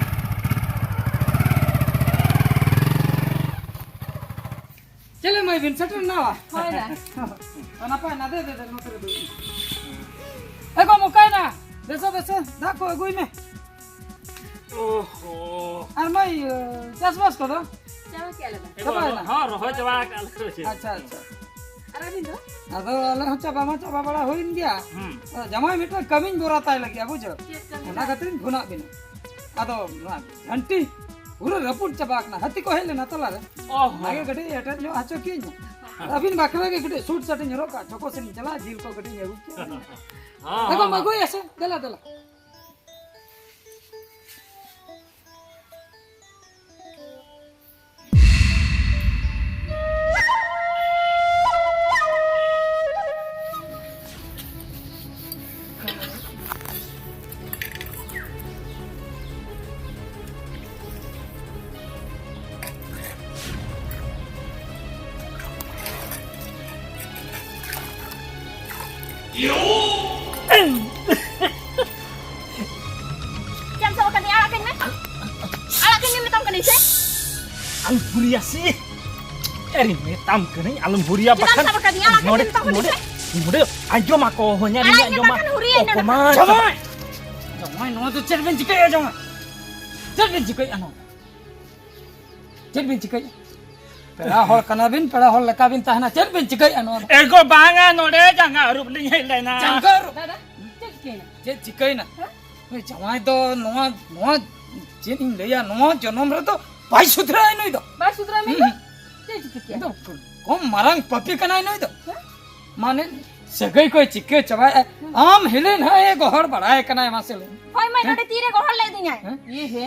ᱪᱮᱞᱮ ᱢᱟᱹᱭ ᱵᱤᱱ ᱥᱮᱴᱮᱨ ᱮᱱᱟ? ᱦᱳᱭ ᱫᱟ᱾ ᱱᱟᱯᱟᱭ ᱱᱟ, ᱫᱮ, ᱫᱮ, ᱫᱮ, ᱱᱚᱛᱮ ᱨᱮ ᱫᱩᱲᱩᱵ ᱢᱮ᱾ ᱮ ᱜᱚ, ᱢᱚᱠᱟᱭᱮᱱᱟ? ᱫᱮᱥᱮ, ᱫᱮᱥᱮ, ᱫᱟᱜ ᱠᱚ ᱟᱹᱜᱩᱭ ᱢᱮ᱾ ᱳᱦᱳ᱾ ᱟᱨ ᱢᱟᱹᱭ, ᱪᱟᱥᱵᱟᱥ ᱠᱚᱫᱚ? ᱪᱟᱵᱟ ᱠᱮᱜᱼᱟ ᱞᱮ ᱫᱟ᱾ ᱮ ᱜᱚ, ᱪᱟᱵᱟᱭᱮᱱᱟ? ᱦᱚᱸ, ᱨᱚᱦᱚᱭ ᱪᱟᱵᱟ ᱟᱠᱟᱫ ᱞᱮ᱾ ᱟᱪᱪᱷᱟ, ᱟᱪᱪᱷᱟ᱾ ᱟᱨ ᱟᱹᱵᱤᱱ ᱫᱚ? ᱟᱫᱚ ᱟᱞᱮ ᱦᱚᱸ ᱪᱟᱵᱟ ᱢᱟ ᱪᱟᱵᱟ ᱵᱟᱲᱟ ᱦᱩᱭᱮᱱ ᱜᱮᱭᱟ᱾ ᱦᱩᱸ᱾ ᱟᱫᱚ ᱡᱟᱶᱟᱭ ᱢᱤᱫᱴᱟᱝ ᱠᱟᱹᱢᱤᱧ ᱵᱚᱨᱟᱛᱟᱭ ᱞᱟᱹᱜᱤᱫ, ᱵᱩᱡᱷᱟᱹᱣ? ᱪᱮᱫ ᱠᱟᱹᱢᱤ ᱚᱱᱟ ᱫᱟ? ᱠᱷᱟᱹᱛᱤᱨᱤᱧ ᱯᱷᱳᱱᱟᱫ ᱵᱤᱱᱟ᱾ ᱟᱫᱚ ᱱᱚᱣᱟ ᱜᱷᱟᱱᱴᱤ ᱯᱩᱨᱟᱹ ᱨᱟᱹᱯᱩᱫ ᱪᱟᱵᱟ ᱟᱠᱟᱱᱟ, ᱦᱟᱹᱛᱤ ᱠᱚ ᱦᱮᱡ ᱞᱮᱱᱟ ᱛᱟᱞᱟᱨᱮ᱾ ᱚ, ᱦᱚᱸ᱾ ᱚᱱᱟᱜᱮ ᱠᱟᱹᱴᱤᱡ ᱮᱴᱮᱫ ᱧᱚᱜ ᱦᱚᱪᱚ ᱠᱤᱧ᱾ ᱟᱹᱵᱤᱱ ᱵᱟᱠᱷᱨᱟ ᱜᱮ ᱠᱟᱹᱴᱤᱡ ᱥᱩᱴ ᱥᱟᱴ ᱤᱧ ᱦᱚᱨᱚᱜ ᱠᱟᱜᱼᱟ, ᱪᱚᱠᱚ ᱥᱮᱫ ᱤᱧ ᱪᱟᱞᱟᱜᱼᱟ, ᱡᱤᱞ ᱠᱚ ᱠᱟᱹᱴᱤᱡ ᱤᱧ ᱟᱹᱜᱩ ᱠᱮᱭᱟ᱾ ᱦᱚᱸ, ᱮ ᱜᱚ, ᱦᱚᱸ᱾ ᱟᱹᱜᱩᱭᱟ ᱥᱮ, ᱫᱮᱞᱟ, ᱫᱮᱞᱟ᱾ ᱪᱮᱫ ᱮᱢ ᱥᱚᱜ ᱠᱟᱹᱫᱤᱧᱟ? ᱟᱲᱟᱜ ᱠᱟᱹᱧ ᱢᱮ᱾ ᱟᱲᱟᱜ ᱠᱟᱹᱧ ᱢᱮ ᱢᱮᱛᱟᱢ ᱠᱟᱹᱱᱟᱹᱧ ᱥᱮ᱾ ᱟᱞᱚᱢ ᱦᱩᱨᱤᱭᱟ ᱥᱮ᱾ ᱟᱨᱮ ᱢᱮᱛᱟᱢ ᱠᱟᱹᱱᱟᱹᱧ ᱟᱞᱚᱢ ᱦᱩᱨᱤᱭᱟ ᱪᱮᱫᱟᱜ ᱵᱟᱠᱷᱟᱱ ᱥᱟᱵ ᱠᱟᱫᱤᱧᱟ? ᱟᱲᱟᱜ ᱠᱟᱹᱧ ᱱᱚᱰᱮ, ᱢᱮ ᱢᱮᱛᱟᱢ ᱠᱟᱹᱱᱟᱹᱧ ᱱᱚᱰᱮ, ᱥᱮ᱾ ᱱᱚᱰᱮ ᱟᱸᱡᱚᱢ ᱟᱠᱚ ᱦᱚᱧᱦᱟᱨᱤᱧ ᱟᱲᱟᱜ ᱤᱧ ᱢᱮ ᱟᱸᱡᱚᱢᱟ᱾ ᱵᱟᱠᱷᱟᱱ ᱦᱩᱨᱤᱭᱟᱹᱧ ᱱᱚᱰᱮ ᱚᱯᱚᱢᱟᱱ᱾ ᱠᱷᱚᱱ᱾ ᱡᱟᱶᱟᱭ! ᱡᱟᱶᱟᱭ, ᱱᱚᱣᱟ ᱫᱚ ᱪᱮᱫ ᱵᱮᱱ ᱪᱤᱠᱟᱹᱭᱮᱫᱼᱟ ᱡᱟᱶᱟᱭ? ᱪᱮᱫ ᱵᱮᱱ ᱪᱤᱠᱟᱹᱭᱮᱫᱼᱟ ᱱᱚᱣᱟ? ᱪᱮᱫ ᱵᱮᱱ ᱪᱤᱠᱟᱹᱭᱮᱫᱼᱟ? ᱯᱮᱲᱟ ᱦᱚᱲ ᱠᱟᱱᱟ ᱵᱤᱱ, ᱯᱮᱲᱟ ᱦᱚᱲ ᱞᱮᱠᱟ ᱵᱤᱱ ᱛᱟᱦᱮᱱᱟ, ᱪᱮᱫ ᱵᱮᱱ ᱪᱤᱠᱟᱹᱭᱮᱫᱼᱟ ᱱᱚᱣᱟ ᱫᱚ? ᱮ ᱜᱚ, ᱵᱟᱝᱟ, ᱱᱚᱰᱮ ᱡᱟᱸᱜᱟ ᱟᱹᱨᱩᱵ ᱞᱤᱧ ᱦᱮᱡ ᱞᱮᱱᱟ᱾ ᱡᱟᱸᱜᱟ ᱟᱹᱨᱩᱵ? ᱫᱟᱫᱟ, ᱪᱮᱫ ᱪᱤᱠᱟᱹᱭᱮᱱᱟ? ᱪᱮᱫ ᱪᱤᱠᱟᱹᱭᱮᱱᱟ? ᱦᱮᱸ? ᱱᱩᱭ ᱡᱟᱶᱟᱭ ᱫᱚ ᱱᱚᱣᱟ, ᱱᱚᱣᱟ ᱪᱮᱫ ᱤᱧ ᱞᱟᱹᱭᱟ, ᱱᱚᱣᱟ ᱡᱚᱱᱚᱢ ᱨᱮᱫᱚ ᱵᱟᱭ ᱥᱩᱫᱷᱨᱟᱹᱜᱼᱟ ᱱᱩᱭ ᱫᱚ᱾ ᱵᱟᱭ ᱥᱩᱫᱷᱨᱟᱹᱜᱼᱟ ᱢᱮᱱᱫᱚ? ᱦᱩᱸ᱾ ᱪᱮᱫ ᱪᱤᱠᱟᱹ ᱠᱮᱭᱟ? ᱮᱠᱫᱚᱢ᱾ ᱠᱚᱢ ᱢᱟᱨᱟᱝ ᱯᱟᱯᱤ ᱠᱟᱱᱟᱭ ᱱᱩᱭ ᱫᱚ᱾ ᱢᱟᱱᱮ ᱥᱟᱹᱜᱟᱹᱭ ᱠᱚᱭ ᱪᱤᱠᱟᱹ ᱪᱟᱵᱟᱭᱟ᱾ ᱟᱢ ᱦᱤᱞᱤ ᱱᱟᱦᱟᱜ ᱮ ᱜᱚᱦᱚᱲ ᱵᱟᱲᱟᱭ ᱠᱟᱱᱟᱭ, ᱢᱟᱥᱮ ᱞᱟᱹᱭ ᱢᱮ᱾ ᱦᱳᱭ ᱢᱟᱹᱭ, ᱦᱮᱸ? ᱱᱚᱰᱮ ᱛᱤᱨᱮ ᱜᱚᱦᱚᱲ ᱞᱮᱫᱤᱧᱟᱭ? ᱦᱮᱸ? ᱤᱭᱟᱹ ᱦᱮ᱾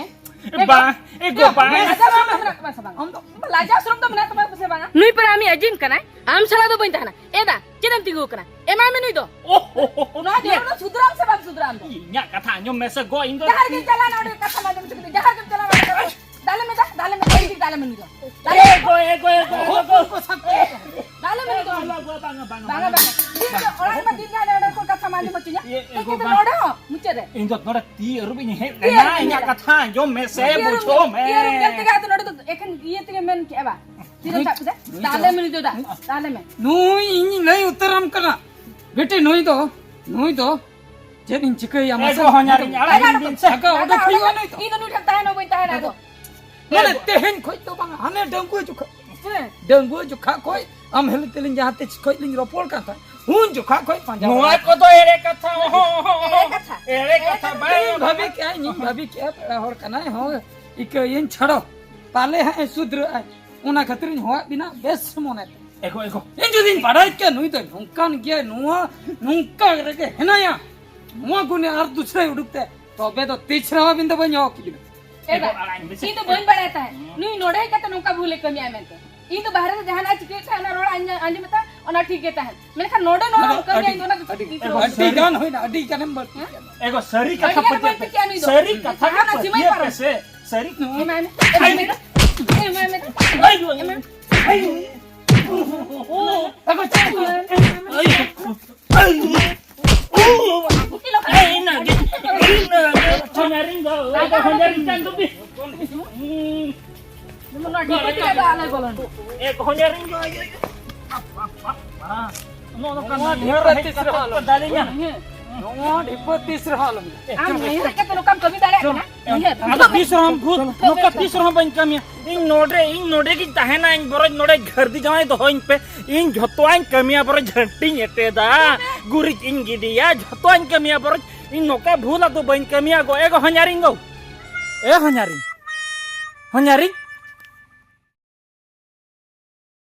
ᱵᱟ, ᱮ ᱜᱚ, ᱵᱟ᱾ ᱞᱟᱡᱟᱣ ᱥᱚᱨᱚᱢ ᱫᱚ ᱢᱮᱱᱟᱜ ᱛᱟᱢᱟ ᱥᱮ ᱵᱟᱝᱟ? ᱟᱢ ᱫᱚ ᱞᱟᱡᱟᱣ ᱥᱚᱨᱚᱢ ᱫᱚ ᱢᱮᱱᱟᱜ ᱛᱟᱢᱟ ᱥᱮ ᱵᱟᱝᱟ? ᱱᱩᱭ ᱯᱟᱨᱟ ᱟᱢᱤᱡ ᱟᱹᱡᱤᱢ ᱠᱟᱱᱟᱭ, ᱟᱢ ᱥᱟᱞᱟᱜ ᱫᱚ ᱵᱟᱹᱧ ᱛᱟᱦᱮᱱᱟ᱾ ᱮ ᱫᱟ, ᱪᱮᱫ ᱮᱢ ᱛᱤᱸᱜᱩ ᱟᱠᱟᱱᱟ? ᱮᱢᱟᱭ ᱢᱮ ᱱᱩᱭ ᱫᱚ᱾ ᱳᱦ, ᱳᱦ, ᱳᱦ, ᱳᱦ, ᱱᱚᱣᱟ ᱡᱤᱭᱚᱱ ᱨᱮ ᱥᱩᱫᱷᱨᱟᱜ ᱟᱢ ᱥᱮ ᱵᱟᱢ ᱥᱩᱫᱷᱨᱟᱜ ᱟᱢ ᱫᱚ? ᱤᱧᱟᱹᱜ ᱠᱟᱛᱷᱟ ᱟᱸᱡᱚᱢ ᱢᱮᱥᱮ ᱜᱚ, ᱤᱧ ᱫᱚ ᱡᱟᱦᱟᱸ ᱨᱮᱜᱮᱢ ᱪᱟᱞᱟᱜ, ᱱᱚᱰᱮ ᱠᱟᱛᱷᱟ ᱟᱸᱡᱚᱢ ᱦᱚᱪᱚ ᱠᱤᱫᱤᱧ᱾ ᱡᱟᱦᱟᱸ ᱨᱮᱜᱮᱢ ᱪᱟᱞᱟᱜ, ᱱᱚᱰᱮ ᱠᱟᱛᱷᱟ ᱫᱟᱞᱮ ᱢᱮ ᱫᱟ, ᱫᱟᱞᱮ ᱢᱮ, ᱫᱟᱞᱮ ᱢᱮ᱾ ᱮ ᱜᱚ, ᱮ ᱜᱚ, ᱮ ᱜᱚ, ᱮ ᱜᱚ᱾ ᱫᱟᱞᱮ ᱢᱮ ᱫᱚ᱾ ᱵᱟᱝᱟ, ᱵᱟᱝᱟ, ᱵᱟᱝᱟ, ᱵᱟᱝᱟ, ᱵᱟᱝᱟ᱾ ᱵᱟᱝᱟ᱾ ᱤᱧ ᱫᱚ ᱚᱲᱟᱜ ᱨᱮᱢᱟ ᱫᱤᱱ ᱜᱮ ᱦᱟᱱᱮ ᱚᱸᱰᱮ ᱠᱷᱚᱱ ᱠᱟᱛᱷᱟ ᱢᱟ ᱟᱸᱡᱚᱢ ᱦᱚᱪᱚᱧᱟ᱾ ᱮ, ᱮ ᱮᱱᱠᱷᱟᱱ ᱜᱚ, ᱫᱚ ᱵᱟᱝ᱾ ᱱᱚᱰᱮ ᱦᱚᱸ ᱢᱩᱪᱟᱹᱫ ᱨᱮ᱾ ᱤᱧ ᱫᱚ ᱱᱚᱰᱮ ᱛᱤ ᱟᱹᱨᱩᱵ ᱤᱧ ᱦᱮᱡ ᱛᱤ ᱞᱮᱱᱟ, ᱟᱹᱨᱩᱵ ᱤᱧ ᱤᱧᱟᱹᱜ ᱦᱮᱡ ᱠᱟᱛᱷᱟ ᱟᱸᱡᱚᱢ ᱢᱮᱥᱮ, ᱛᱤ ᱟᱹᱨᱩᱵ ᱵᱩᱡᱷᱟᱹᱣ ᱧᱮᱞ, ᱢᱮ᱾ ᱛᱤ ᱟᱹᱨᱩᱵ ᱧᱮᱞ ᱛᱮᱜᱮ ᱟᱫᱚ ᱱᱚᱰᱮ ᱫᱚ ᱮᱠᱷᱮᱱ ᱤᱭᱟᱹ ᱛᱮᱜᱮ ᱢᱮᱱ ᱠᱮᱜᱼᱟ ᱵᱟ᱾ ᱛᱤᱨᱮᱢ ᱱᱩᱭ, ᱥᱟᱵ ᱠᱮᱫᱟ? ᱱᱩᱭ ᱫᱚ, ᱫᱟᱞᱮ ᱢᱮ ᱱᱩᱭ ᱫᱚ, ᱫᱟᱞᱮ ᱢᱮ᱾ ᱱᱩᱭ ᱤᱧ ᱞᱟᱹᱭ ᱩᱛᱟᱹᱨᱟᱢ ᱠᱟᱱᱟ᱾ ᱵᱤᱴᱤ, ᱱᱩᱭ ᱫᱚ, ᱱᱩᱭ ᱫᱚ ᱪᱮᱫ ᱤᱧ ᱪᱤᱠᱟᱹᱭᱟ ᱮ ᱢᱟᱥᱮ? ᱜᱚ, ᱦᱚᱧᱦᱟᱨᱤᱧ, ᱟᱲᱟᱜ ᱤᱧ ᱵᱤᱱ ᱥᱮ᱾ ᱟᱜᱟ ᱚᱰᱚᱠ ᱦᱩᱭᱩᱜᱼᱟ ᱱᱩᱭ ᱫᱚ᱾ ᱤᱧ ᱫᱚ ᱱᱩᱭ ᱴᱷᱮᱱ ᱛᱟᱦᱮᱱ ᱦᱚᱸ ᱵᱟᱹᱧ ᱛᱟᱦᱮᱱᱟ ᱟᱫᱚ᱾ ᱢᱟᱱᱮ ᱛᱮᱦᱮᱧ ᱠᱷᱚᱡ ᱫᱚ ᱵᱟᱝᱟ, ᱦᱟᱱᱮ ᱰᱟᱺᱜᱩᱣᱟᱹ ᱡᱚᱠᱷᱚᱡ᱾ ᱦᱮᱸ᱾ ᱰᱟᱺᱜᱩᱣᱟᱹ ᱡᱚᱠᱷᱟ ᱠᱷᱚᱡ ᱟᱢ ᱦᱤᱞᱤ ᱛᱮᱞᱤᱧ ᱡᱟᱦᱟᱸ ᱛᱤᱥ ᱠᱷᱚᱡ ᱞᱤᱧ ᱨᱚᱯᱚᱲ ᱠᱟᱱ ᱛᱟᱦᱮᱸᱫ, ᱩᱱ ᱡᱚᱠᱷᱟ ᱠᱷᱚᱡ ᱯᱟᱸᱡᱟ ᱱᱚᱣᱟ ᱵᱟᱲᱟ᱾ ᱠᱚᱫᱚ ᱮᱲᱮ ᱠᱟᱛᱷᱟ, ᱚᱦᱚ, ᱚᱦᱚ, ᱚᱦᱚ᱾ ᱮᱲᱮ ᱠᱟᱛᱷᱟ᱾ ᱮᱲᱮ ᱠᱟᱛᱷᱟ ᱵᱟᱝ᱾ ᱤᱧ ᱵᱷᱟᱹᱵᱤ ᱠᱮᱜᱼᱟ, ᱤᱧ ᱵᱷᱟᱹᱵᱤ ᱠᱮᱜᱼᱟ, ᱯᱮᱲᱟ ᱦᱚᱲ ᱠᱟᱱᱟᱭ, ᱦᱚᱸ, ᱤᱠᱟᱹᱭᱟᱹᱧ, ᱪᱷᱟᱲᱚ, ᱯᱟᱞᱮ ᱦᱟᱸᱜ ᱮ ᱥᱩᱫᱷᱨᱟᱹᱜᱼᱟᱭ, ᱚᱱᱟ ᱠᱷᱟᱹᱛᱤᱨ ᱤᱧ ᱦᱚᱦᱚᱣᱟᱫ ᱵᱤᱱᱟ ᱵᱮᱥ ᱢᱚᱱᱮ ᱛᱮ᱾ ᱮᱜᱳ, ᱮᱜᱳ᱾ ᱤᱧ ᱡᱩᱫᱤᱧ ᱵᱟᱰᱟᱭ ᱠᱮᱭᱟ ᱱᱩᱭ ᱫᱚ ᱱᱚᱝᱠᱟᱱ ᱜᱮᱭᱟᱭ, ᱱᱚᱣᱟ ᱱᱚᱝᱠᱟ ᱨᱮᱜᱮ ᱦᱮᱱᱟᱭᱟ, ᱱᱚᱣᱟ ᱜᱩᱱᱮ ᱟᱨ ᱫᱩᱥᱨᱟᱭ ᱩᱰᱩᱠ ᱛᱮ, ᱛᱚᱵᱮ ᱫᱚ ᱛᱤᱥ ᱨᱮᱦᱚᱸ ᱟᱹᱵᱤᱱ ᱫᱚ ᱵᱟᱹᱧ ᱦᱚᱦᱚ ᱠᱮᱵᱤᱱᱟ᱾ ᱮ ᱵᱟ, ᱮᱜᱳ, ᱟᱲᱟᱝ ᱵᱮᱥ᱾ ᱤᱧ ᱫᱚ ᱵᱟᱹᱧ ᱵᱟᱲᱟᱭ ᱛᱟᱦᱮᱸᱫ ᱱᱩᱭ ᱱᱚᱰᱮ ᱦᱮᱡ ᱠᱟᱛᱮ ᱱᱚᱝᱠᱟ ᱵᱷᱩᱞᱮ ᱠᱟᱹᱢᱤᱭᱟ ᱢᱮᱱᱛᱮ᱾ ᱤᱧ ᱫᱚ ᱵᱟᱦᱨᱮ ᱨᱮ ᱡᱟᱦᱟᱱᱟᱜ ᱮ ᱪᱤᱠᱟᱹᱭᱮᱫ ᱛᱟᱦᱮᱸᱫ, ᱚᱱᱟ ᱨᱚᱲ ᱟᱸᱡᱚᱢ, ᱟᱸᱡᱚᱢᱮᱫ ᱛᱟᱦᱮᱸᱫ, ᱚᱱᱟ ᱴᱷᱤᱠ ᱜᱮ ᱛᱟᱦᱮᱸᱫ, ᱢᱮᱱᱠᱷᱟᱱ ᱱᱚᱰᱮ ᱱᱚᱣᱟ ᱟᱹᱰᱤ, ᱠᱟᱹᱢᱤᱭᱟ, ᱤᱧ ᱫᱚ ᱚᱱᱟ ᱫᱚ ᱟᱹᱰᱤ, ᱴᱷᱤᱠ ᱜᱮ ᱟᱹᱰᱤ ᱵᱟᱝ᱾ ᱜᱟᱱ ᱦᱩᱭᱱᱟ, ᱟᱹᱰᱤ ᱜᱟᱱᱮᱢ ᱵᱟᱹᱲᱛᱤ ᱦᱮᱸ? ᱠᱮᱫᱟ᱾ ᱮᱜᱳ, ᱥᱟᱹᱨᱤ ᱠᱟᱛᱷᱟ ᱟᱹᱰᱤ ᱜᱟᱱ ᱯᱟᱹᱛᱭᱟᱹᱣ ᱵᱟᱹᱲᱛᱤ ᱯᱮ, ᱠᱮᱜᱼᱟ ᱱᱩᱭ ᱫᱚ᱾ ᱥᱟᱹᱨᱤ ᱠᱟᱛᱷᱟ ᱡᱟᱦᱟᱱᱟᱜ ᱯᱟᱹᱛᱭᱟᱹᱣ ᱥᱤᱢᱟᱹᱭ ᱯᱮ ᱯᱟᱨᱚᱢ᱾ ᱥᱮ, ᱥᱟᱹᱨᱤ᱾ ᱮᱢᱟᱭ ᱢᱮ, ᱮᱢᱟᱭ ᱢᱮ, ᱮᱢᱟᱭ ᱢᱮ᱾ ᱟᱭᱳ, ᱟᱭᱳ, ᱟᱭᱳ᱾ ᱮᱜᱳ, ᱪᱮᱫ? ᱟᱭᱳ᱾ ᱦᱚᱧᱦᱟᱨᱤᱧ ᱜᱚ, ᱦᱚᱧᱦᱟᱨᱤᱧ ᱠᱟᱱ ᱫᱚ ᱵᱤ᱾ ᱡᱮᱢᱚᱱ ᱱᱚᱣᱟ ᱰᱷᱤᱯᱟᱹ ᱛᱮ ᱫᱚ ᱟᱞᱚᱭ ᱵᱚᱞᱚᱱ᱾ ᱮ, ᱦᱚᱧᱦᱟᱨᱤᱧ ᱜᱚ, ᱟᱭᱳ, ᱟᱭᱳ᱾ ᱱᱚᱜᱼᱚ ᱱᱚᱝᱠᱟ ᱱᱚᱣᱟ ᱱᱟᱹᱭᱦᱟᱹᱨ ᱰᱷᱤᱯᱟᱹ ᱦᱮᱡ ᱛᱤᱥ ᱠᱟᱛᱮ ᱨᱮᱦᱚᱸ ᱠᱚ ᱟᱞᱚᱢ ᱫᱟᱞᱮᱧᱟ᱾ ᱱᱚᱣᱟ ᱰᱷᱤᱯᱟᱹ ᱛᱤᱥ ᱨᱮᱦᱚᱸ ᱟᱞᱚᱢ ᱟᱢ ᱱᱟᱹᱭᱦᱟᱹᱨ ᱦᱮᱡ ᱠᱟᱛᱮ ᱱᱚᱝᱠᱟᱢ ᱠᱟᱹᱢᱤ ᱫᱟᱲᱮᱭᱟᱜ ᱠᱟᱱᱟ? ᱱᱟᱹᱭᱦᱟᱹᱨ᱾ ᱟᱫᱚ ᱛᱤᱥ ᱨᱮᱦᱚᱸ ᱵᱷᱩᱞ, ᱱᱚᱝᱠᱟ ᱛᱤᱥ ᱨᱮᱦᱚᱸ ᱵᱟᱹᱧ ᱠᱟᱹᱢᱤᱭᱟ᱾ ᱤᱧ ᱱᱚᱰᱮ, ᱤᱧ ᱱᱚᱰᱮ ᱜᱤᱧ ᱛᱟᱦᱮᱱᱟ, ᱤᱧ ᱵᱚᱨᱚᱡᱽ ᱱᱚᱰᱮ ᱜᱷᱟᱹᱨᱫᱤ ᱡᱟᱶᱟᱭ ᱫᱚᱦᱚᱧ ᱯᱮ᱾ ᱤᱧ ᱡᱷᱚᱛᱚᱣᱟᱜ ᱤᱧ ᱠᱟᱹᱢᱤᱭᱟ, ᱵᱚᱨᱚᱡᱽ ᱡᱷᱟᱹᱱᱴᱤᱧ ᱮᱴᱮᱫᱟ, ᱜᱩᱨᱤᱡ ᱤᱧ ᱜᱤᱰᱤᱭᱟ, ᱡᱷᱚᱛᱚᱣᱟᱜ ᱤᱧ ᱠᱟᱹᱢᱤᱭᱟ, ᱵᱚᱨᱚᱡᱽ ᱤᱧ ᱱᱚᱝᱠᱟ ᱵᱷᱩᱞ ᱟᱫᱚ ᱵᱟᱹᱧ ᱠᱟᱹᱢᱤᱭᱟ ᱜᱚ᱾ ᱮ ᱜᱚ ᱦᱚᱧᱦᱟᱨᱤᱧ ᱜᱚ, ᱮ ᱦᱚᱧᱦᱟᱨᱤᱧ, ᱦᱚᱧᱦᱟᱨᱤᱧ᱾